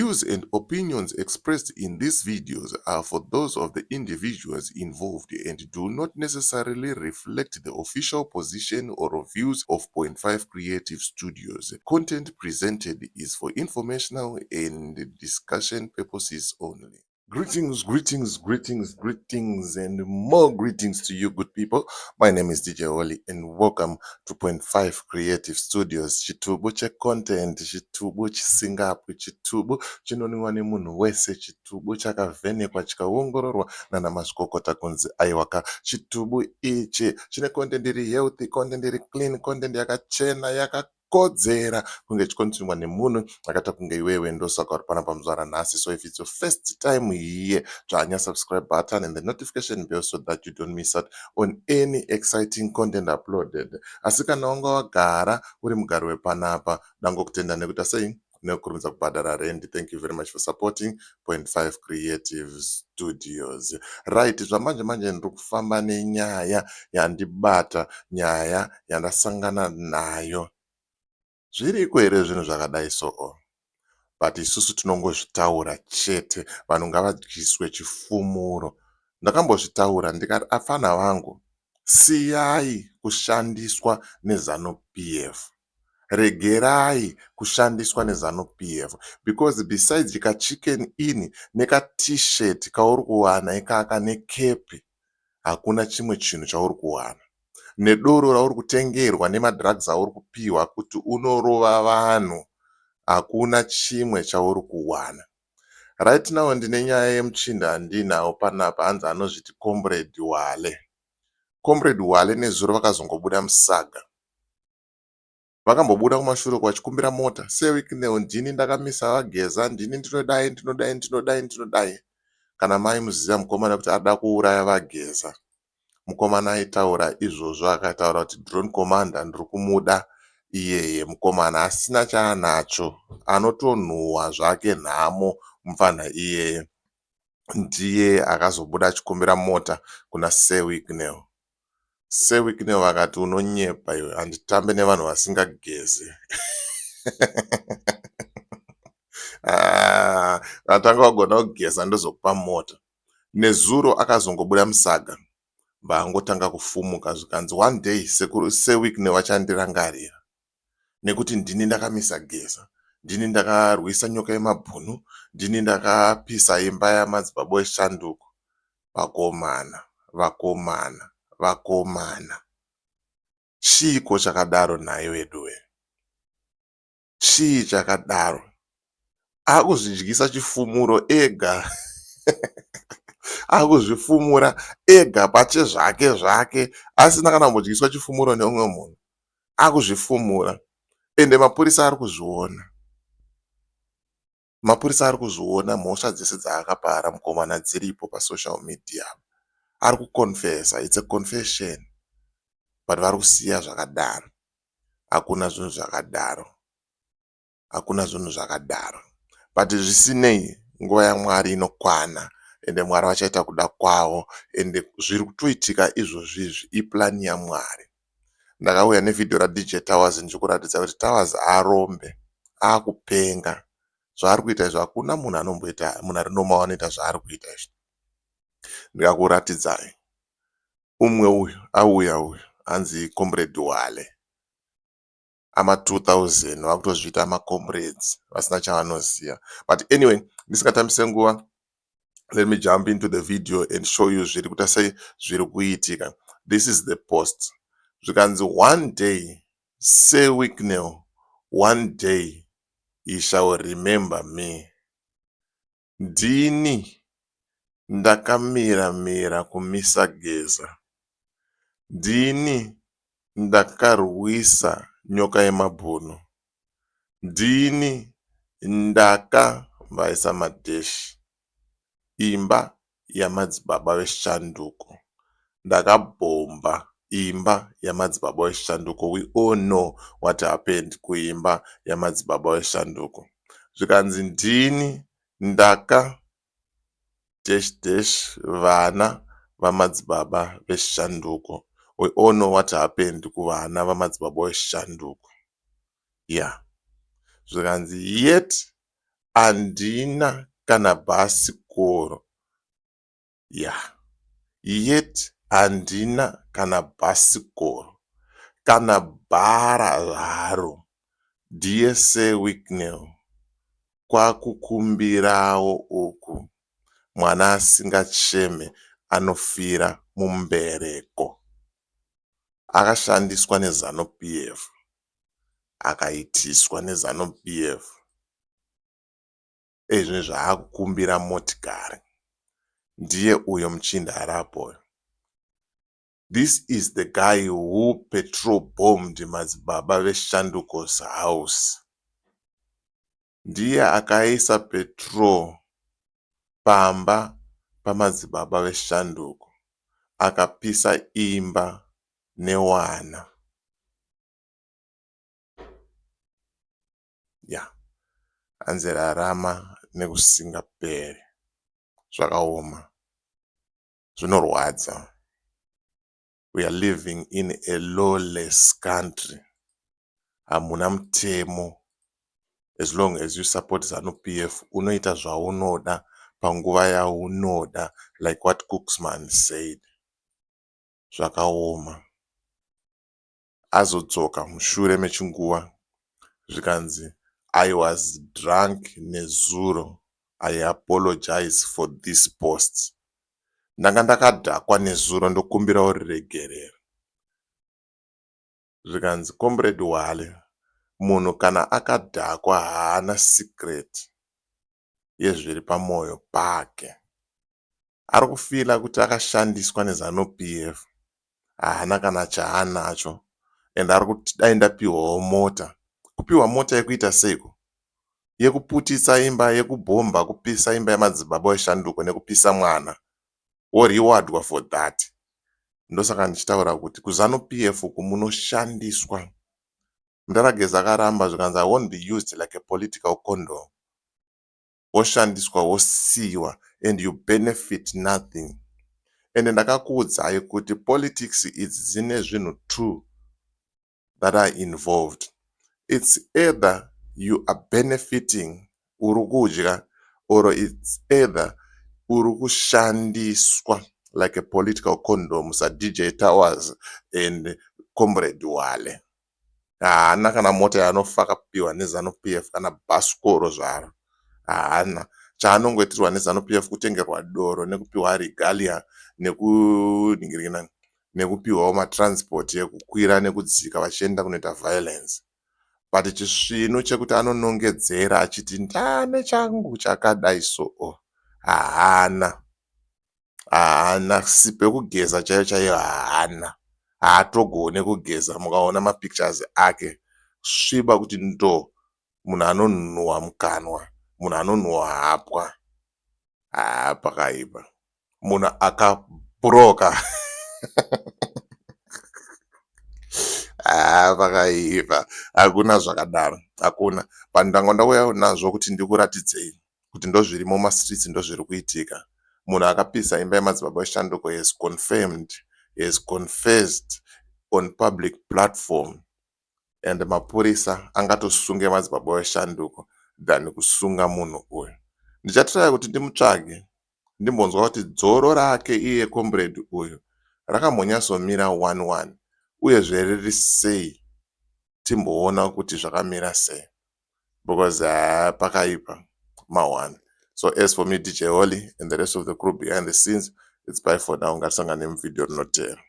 views and opinions expressed in these videos are for those of the individuals involved and do not necessarily reflect the official position or views of Point 5 Creative Studios. Content presented is for informational and discussion purposes only. Greetings, greetings, greetings, greetings, and more greetings to you, good people. My name is DJ Oli, and welcome to Point 5 Creative Studios. Chitubu checontent, chitubu chisingapwi, chitubu chinonwiwa nemunhu wese, chitubu chakavhenekwa chikaongororwa nana mazvikokota kunzi aiwaka. Chitubu ichi chine content iri healthy, content iri clean, content yakachena, yakakodzera kunge ichiconsumwa nemunhu akaita kunge iwewe. Ndosaka uri panapa muzuva ranhasi. So if it's your first time here, dzvanya subscribe button and the notification bell so that you don't miss out on any exciting content uploaded. Asi kana wanga wagara uri mugari wepanapa, dangokutenda nekuti sei nekukurumidza kubhadhara rent. Thank you very much for supporting Point 5 Creative Studios. Right, zvamanje manje ndiri kufamba nenyaya yandibata, nyaya yandasangana nayo. Zviriko here zvinhu zvakadai so? But isusu tinongozvitaura chete, vanhu ngavadyiswe chifumuro. Ndakambozvitaura ndikati, afana vangu, siyai kushandiswa neZANU PF, regerai kushandiswa neZANU PF, because besides kaChicken Inn nekaT-shirt kauri kuwana ikaka nekepi, hakuna chimwe chinhu chauri kuwana, nedoro rauri kutengerwa nemadrugs auri kupiwa kuti unorova vanhu, hakuna chimwe chauri kuwana. Right now ndine nyaya yemuchinda handinawo panapa, hanzi anozviti Comrade Wale. Comrade Wale nezuro vakazongobuda musaga. Vakambobuda kumashure vachikumbira mota seWicknell, "Ndini ndakamisa vaGeza, ndini ndinodai, ndinodai, ndinodai, ndinodai." Kana maimuziva mukomana kuti arida kuuraya vaGeza, mukomana aitaura izvozvo, akataura kuti drone commander ndiri kumuda iyeye. Mukomana asina chaanacho, anotonhuhwa zvake nhamo mupfanha iyeye, ndiye akazobuda achikumbira mota kuna Sir Wicknell. Sir Wicknell vakati, "Unonyepa iwe, handitambe nevanhu vasingagezi. Ah, atanga wagona kugeza ndozokupa mota." Nezuro akazongobuda musaga, vaangotanga kufumuka, zvikanzi, "One day sekuru Sir Wicknell vachandirangarira nekuti ndini ndakamisa Geza, ndini ndakarwisa nyoka yemabhunu, ndini ndakapisa imba yamadzibaba eshanduko." Vakomana, vakomana, vakomana, chiiko chakadaro nhai wedu? Chii chakadaro? Akuzvidyisa chifumuro ega, akuzvifumura ega pachezvake zvake, asina kana kumbodyiswa chifumuro neumwe munhu. Akuzvifumura, ende mapurisa ari kuzviona. Mapurisa ari kuzviona. Mhosva dzese dzaakapara mukomana dziripo pasocial media. Ari kuconfessa, it's a confession, but vari kusiya zvakadaro. Hakuna zvinhu zvakadaro, hakuna zvinhu zvakadaro. But zvisinei, nguva yaMwari inokwana, ende Mwari vachaita kuda kwavo. Ende zviri kutoitika izvozvizvi iplan yaMwari. Ndakauya nevhidhiyo raDJ Towers ndichikuratidza kuti Towers arombe, akupenga. Zvaari kuita izvi, hakuna munhu anomboita, munhu ari normal anoita zvaari kuita izvi. Ndikakuratidzai umwe uyu auya uyu, hanzi Comrade Wale, ama2000 vakutozviita macomrades vasina chavanoziva. But anyway, ndisingatambise nguva, let me jump into the video and show you zviri kuita sei, zviri kuitika. This is the post. Zvikanzi, "One day Sir Wicknell, one day he shall remember me. Ndini ndakamira mira kumisa Geza, ndini ndakarwisa nyoka yemabhunu, ndini ndakabvaisa madheshi imba yamadzibaba veshanduko, ndakabhomba imba yamadzibaba veshanduko." We all know what happened kuimba yamadzibaba veshanduko. Zvikanzi, "Ndini ndaka dash dash vana vamadzibaba veshanduko." We all know what happened kuvana vamadzibaba veshanduko, yeah. Zvikanzi, "Yet Handina kana bhasikoro. Yeah, yet handina kana bhasikoro kana bhara zvaro. Dear Sir Wicknell, kwakukumbirawo uku. Mwana asingacheme anofira mumbereko. Akashandiswa neZANU PF, akaitiswa neZANU PF. Ezvinezvi aakukumbira motikari. Ndiye uyo muchinda aripo. This is the guy who petrol bombed madzibaba veShanduko's house. Ndiye akaisa petrol pamba pamadzibaba veshanduko, akapisa imba newana. Ya, hanzi rarama nekusingaperi. Zvakaoma, zvinorwadza. We are living in a lawless country. Hamuna mutemo. As long as you support ZANU PF, unoita zvaunoda panguva yaunoda, like what Cooksman said. Zvakaoma. Azodzoka mushure mechinguva, zvikanzi, "I was drunk nezuro. I apologize for this post. Ndanga ndakadhakwa nezuro, ndokumbirawo ruregerero." Zvikanzi, "Comrade Wale, munhu kana akadhakwa haana secret yezviri pamwoyo pake." Ari kufeela kuti akashandiswa neZANU PF, haana kana chaanacho, and ari kuti dai ndapiwawo mota. Kupiwa mota yekuita seiko? Yekuputitsa imba, yekubhomba, kupisa imba yamadzibaba eshanduko nekupisa mwana, worewardwa for that. Ndosaka ndichitaura kuti kuZANU PF uku munoshandiswa. Mudhara akaramba, zvikanzi, "I won't be used like a political condom." Woshandiswa, wosiyiwa, and you benefit nothing. Ende ndakakuudzai kuti politics idzi dzine zvinhu two that are involved. It's either you are benefiting, uri kudya, or it's either uri kushandiswa like a political condom, saDJ Towers and Comrade Wale. Haana kana mota yaanofa akapiwa neZANU PF, kana bhasikoro zvaro haana. Chaanongoitirwa neZANU PF kutengerwa doro nekupiwa regalia nekuningirina nekupiwawo matransport ekukwira nekudzika vachienda kunoita violence. But chisvinu chekuti anonongedzera achiti ndane changu chakadai, so haana. Haana sipo yekugeza chaiyo chaiyo, haana. Haatogone kugeza. Mukaona mapictures ake, sviba kuti ndo. Munhu anonhuhwa mukanwa, munhu anonhuhwa hapwa. Haa, pakaipa. Munhu akabhuroka. Haa, pakaipa. Hakuna zvakadaro, hakuna. But ndanga ndauya nazvo kuti ndikuratidzei kuti ndozvirimo mumastreets, ndozviri kuitika. Munhu akapisa imba yemadzibaba eshanduko has confirmed, has confessed on public platform, and mapurisa angatosunge madzibaba eshanduko than kusunga munhu uyu. Ndichatraya kuti ndimutsvage, ndimbonzwa kuti dzoro rake iye comrade uyu rakambonyatsomira 11, uyezve riri sei, timboona kuti zvakamira sei, because haa, pakaipa ma1. So as for me, DJ Holly, and the rest of the crew behind the scenes, it's bye for now. Ngatisangane muvhidhiyo rinotevera.